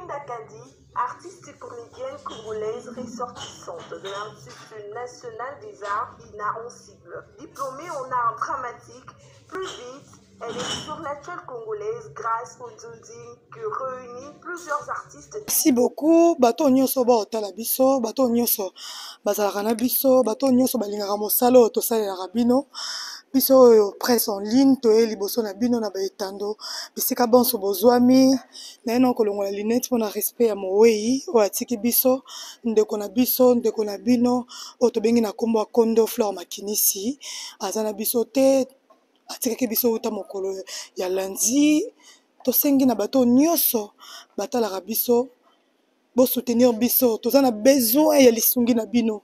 Linda Kandi, artiste comédienne congolaise ressortissante de l'Institut national des arts INA en sigle. Diplômée en art dramatique, plus vite, elle est sur la toile congolaise grâce au Nzonzing qui réunit plusieurs artistes. Merci beaucoup bato nyonso baotala biso bato nyonso bazalaka na biso bato nyonso balingaka mosala oyo tosalelaka bino biso oyo presse en ligne toye liboso na bino na baetando bisika bonso bozwami naye na kolongola lunette mpo na respect ya mowei oyo atiki biso ndeko na biso ndeko na bino oyo tobengi na nkombo ya kondo flore makinisi aza na biso te atikaki biso uta mokolo ya lundi tosengi na bato nyonso batalaka biso bosoutenir biso toza na besoin ya lisungi na bino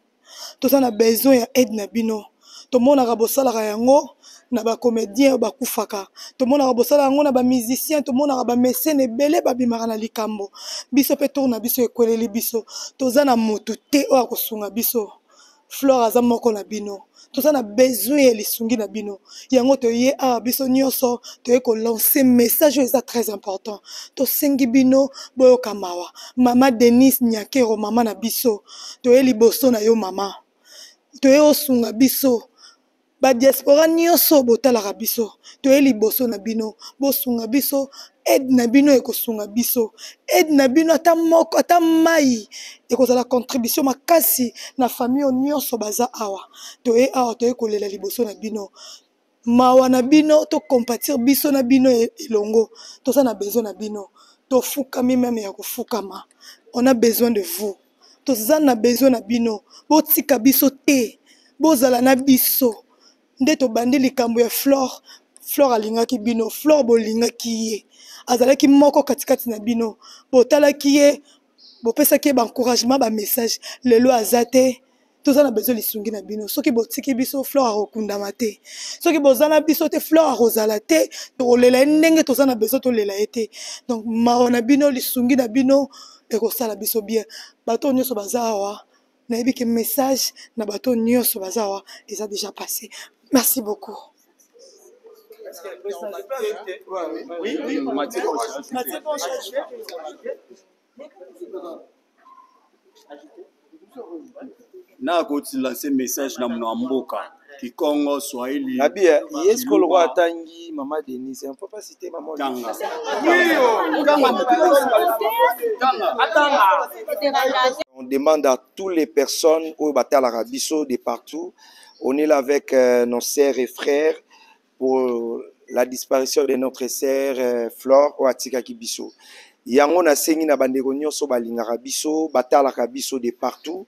toza na besoin ya aide na bino tomonaka bosalaka yango na bacomédien oyo bakufaka tomonaka bosala yango na bamusicien tomonaka bamesene ebele babimaka na likambo biso mpe tour na biso ekweleli biso toza na motu te oyo akosunga biso Flore aza moko na bino toza na besoin ya lisungi na bino yango toye awa biso nyonso toye kolancer message oyo eza très important tosengi bino boyoka mawa mama denise nyakero mama na biso toye liboso na yo mama toye osunga biso ba diaspora nyonso botalaka biso toye liboso na bino bosunga biso aide na bino ekosunga biso aide na bino ata moko ata mai ekozala contribution makasi na famille oyo nyonso baza awa toye awa toye kolela liboso na bino mawa na bino tocompatir biso na bino elongo toza na besoin na bino tofukami meme ya kofukama on a besoin de vous toza na besoin na bino botika biso te bozala na biso nde tobandi likambo ya flore flore alingaki bino flore bolingaki ye azalaki moko katikati na bino botalaki ye bopesaki ye baencouragement bamessage lelo aza te toza na besoin lisungi na bino soki botiki biso flore akokundama te soki boza na biso te flore akozala te tokolela ye ndenge toza na besoin tolela ye te donc mawa na bino lisungi na bino ekosala biso bien bato oyo nyonso baza awa nayebi ke message na bato oyo nyonso baza awa eza déjà passé merci beaucoup. Oui, oui, Mathieu. Nakoti lancer message na mona mboka Kikongo, Swahili. Nabi, eh, est-ce que le roi atangi Maman Denise, on peut pas citer Maman Tanga. On demande à toutes les personnes oyo batalaka biso de partout. On est là avec euh, nos sœurs et frères pour la disparition de notre sœur euh, Flore oyo atikaki biso. Yango nasengi na bandeko nyonso balingaka biso, batalaka biso de partout.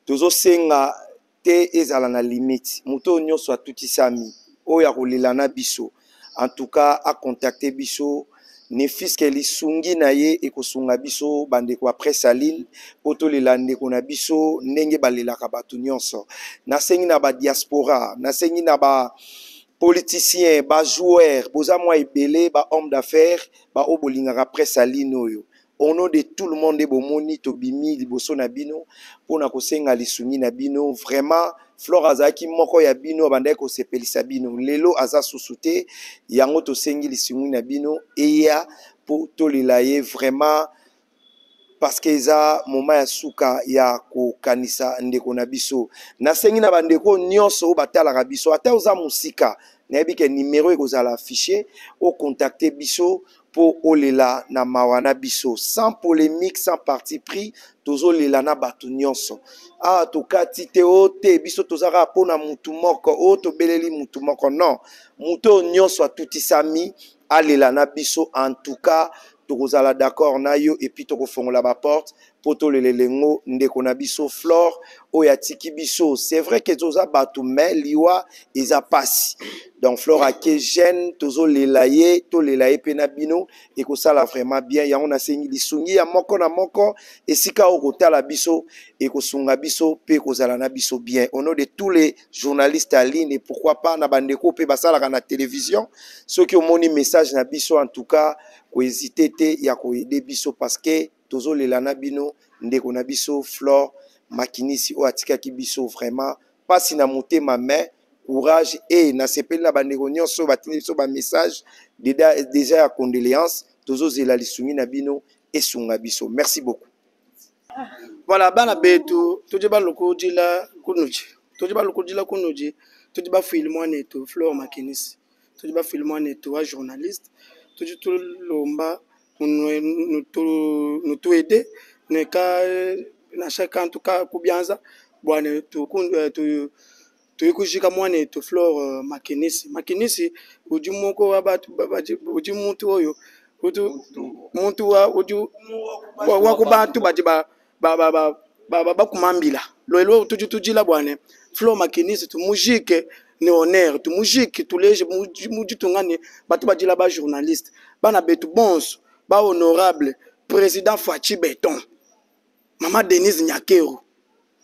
Tozosenga te ezala na limite. Moto oyo nyonso atutisami, oyo akolela na biso, en tout cas acontacte biso ne fût-ce que lisungi na ye ekosunga biso bandeko ya presse en ligne mpo tolela ndeko na biso ndenge balelaka bato nyonso. Nasengi na ba diaspora, nasengi na ba politiciens, ba joueurs, boza mwa ebele, ba hommes d'affaires, ba oyo bolingaka presse en ligne oyo. Au nom de tout le monde bomoni tobimi liboso na bino mpo na kosenga lisungi na bino. Vraiment Flore azalaki moko ya bino, abandaki kosepelisa bino, lelo aza susu te. Yango tosengi lisungi na bino eya mpo tolela ye vraiment, parce que eza moment ya suka ya kokanisa ndeko na biso. Nasengi na bandeko nyonso oyo batalaka biso, ata oza mosika, nayebi ke numero ekozala affiché, ocontacte biso mpo olela na mawa na biso, sans polémique, sans parti pris. Tozolela na bato nyonso awa, tokati te o te biso toza kaka mpona mutu moko oyo tobeleli mutu moko. Non, mutu oyo nyonso atutisami alela na biso. En tout cas tokozala d'accord na yo, et puis tokofongola baporte mpo tolela elengo ndeko na biso Flore oyo atiki biso. C'est vrai que toza bato, mais liwa eza pasi. Donc Flore ake jeune, tozolela ye, tolela ye mpe na bino, ekosala vraiment bien. Yango nasengi lisungi ya moko na moko esika oyo kotala biso ekosunga biso mpe ekozala na biso bien. Au nom de tous les journalistes en ligne, et pourquoi pas na bandeko mpe basalaka na télévision, soki omoni message na biso, en tout cas kohésite te ya koyede biso, parce que tozolela na bino ndeko na biso Flore Makinisi oyo atikaki biso. Vraiment pasi na motema, mais courage. E nasepeli na bandeko nyonso batindi biso bamessage déjà ya condoléance. Tozozela lisungi na bino. Esunga biso. Merci beaucoup. Voilà, bana betu, tudi balukudila kunuji. Tudi balukudila kunuji, tudi bafuili mwanetu Flore Makinisi. Tudi bafuili mwanetu wa journaliste. Tudi tulomba nutu aider ne ka na chacun en tout cas kubianza bwane tu tu toyei kujika mwanetu Flore euh, Makinisi. Makinisi udi moko wa batu udi muntu oyo muntu wa udi wa ku bantu badi ba ba ba ba ba bakumambila lelo tudi tudila bwane Flore Makinisi tumujike ne honneur tumujike tuleje mu ditunga ne batu badila ba journaliste bana betu bonso ba honorable président Fatshi Beton mama Denise Nyakeru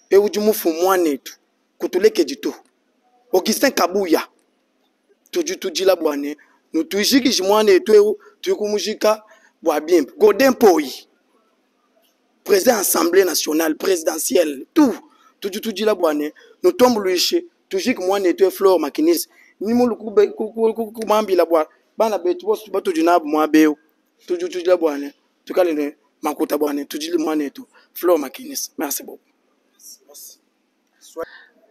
e udi mufu muanetu kutulekedi to Augustin Kabuya tudi tudila bua ne nutujikiji muanetu eu tudi kumujika bua bimpe Godin Mpoyi président assemblée nationale présidentielle tout tudi tudila bua ne nutuambuluishe tujike muanetu eu Flore Makinisi ni mulu kumambila bua bana betu bonso batudi nabu muaba eu tudi tudila bua ne tukale ne makuta bua ne tudile muanetu Flore Makinisi merci beaucoup. Merci.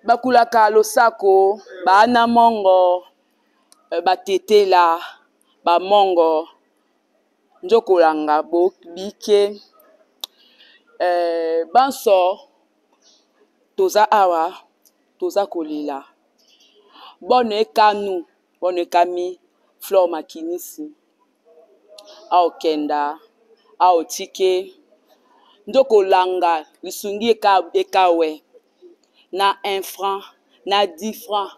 Bakulaka losako baana mongo eh, batetela bamongo nzokolanga bo bike eh, banso toza awa toza kolela bono ekanu bono ekami flore makinisi aokenda aotike nzokolanga lisungi eka, ekawe na 1 franc na 10 franc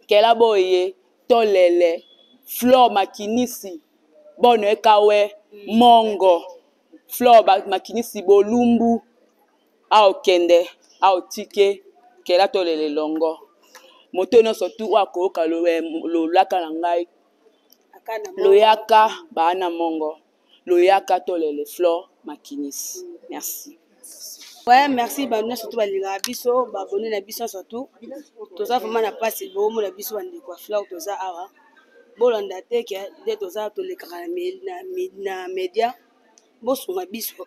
kela boye tolele flore makinisi bono ekawe mongo flore makinisi bolumbu aokende aotike kela tolela elongo moto nyonso tu oyo akoyoka lolaka na ngai loyaka baana mongo loyaka tolele flore makinisi merci. Ouais, merci ba nyonso tu balingaka biso baabone na biso nyonso tu toza vraiment na mpasi bomona biso bandeko ya flore toza awa bolanda te ke nde toza tolekaka na media bosunga biso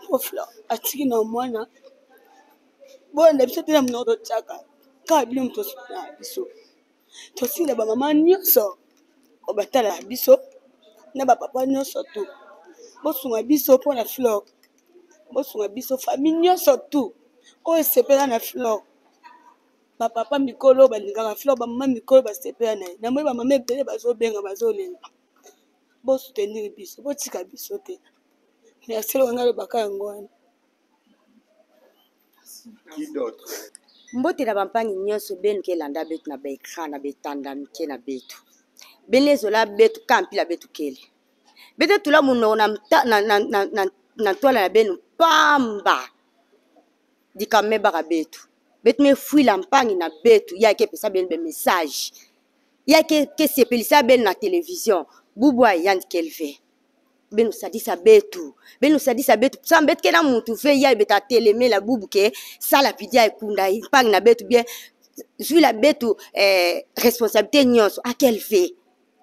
po flore atiki na mwana bolanda biso te na monoko totyaka kaka bino moto osungaka biso tosinga bamama nyonso oyo batalaka biso na bapapa nyonso tu bosunga biso mpo na flore bosunga biso famille nyonso tu oyo esepela na flore bapapa mikolo balingaka flore bamama mikolo basepela na ye namoni bamama ebele bazobenga bazolela bosoutenir biso botika biso te merci eloko ngai alobaka yango wana. Qui d'autre? Mbote na bampangi nyonso benu ke landa betu na ba ecran na betanda mike na betu bene ezola betu ka mpila betu kele bete tula munoko na, na, na, na, na, na ntwala na benu pamba dikame baka betu betu mefuila mpangi na betu yake pesa benu be message yake kesepelisa benu na television bubwa yandi kelve beno sadisa betu beno sadisa betu sa betu ke na mutu ve ya beta telemela bubu ke sala pidia ekunda mpangi na betu bien zwila betu eh, responsabilité nyonso akel ve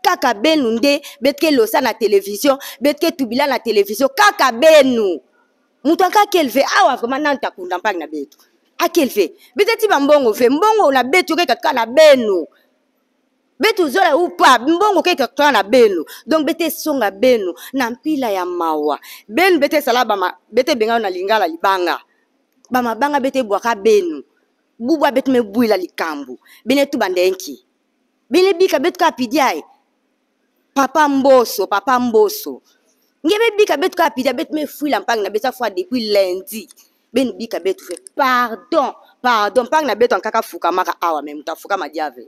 kaka benu nde betu ke losa na television betu ke tubila na television kaka benu mutu aka akel ve awa vraiment nanu takunda mpangi na betu akel ve bete ti bambongo ve mbongo na betu keka kaka na benu betu zola ou pas mbongo keke toa na benu donc bete esonga benu na mpila ya mawa benu bete esala bama bete benga na lingala libanga bamabanga bete ebwaka benu bubwa betu mebwila likambo bene tu bandenki bene bika betu ka pidiai papa mboso papa mboso nge bebika betu kaka pida betu mefuila mpangi na betu afua depuis lundi benu bika betu fe pardon pardon mpangi na betu ankaka fukamaka awa me moto afukama diave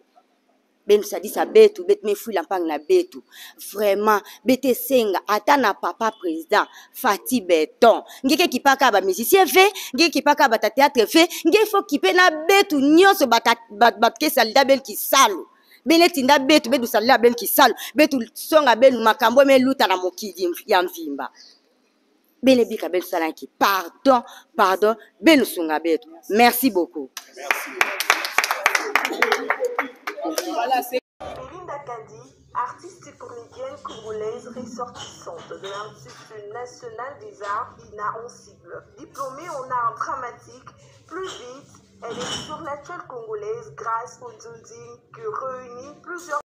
benu sadisa betu betu mefuila mpangi na betu vraiment bete esenga ata na papa président fati beton ngeke kipaka ba musicien ve ngeke kipaka bata théâtre ve nge fo kipe na betu nyonso bato kesalida benu kisalu bene tinda betu betu salela benu kisalu betu songa benu makambo meluta na mokili ya mvimba bene bika benu salanki pardon pardon benu sunga betu merci beaucoup merci. Anita Kandi, artiste et comédienne congolaise ressortissante de l'Institut national des arts INA en sigle. Diplômée en art dramatique, plus vite, elle est sur la toile congolaise grâce au Nzonzing qui réunit plusieurs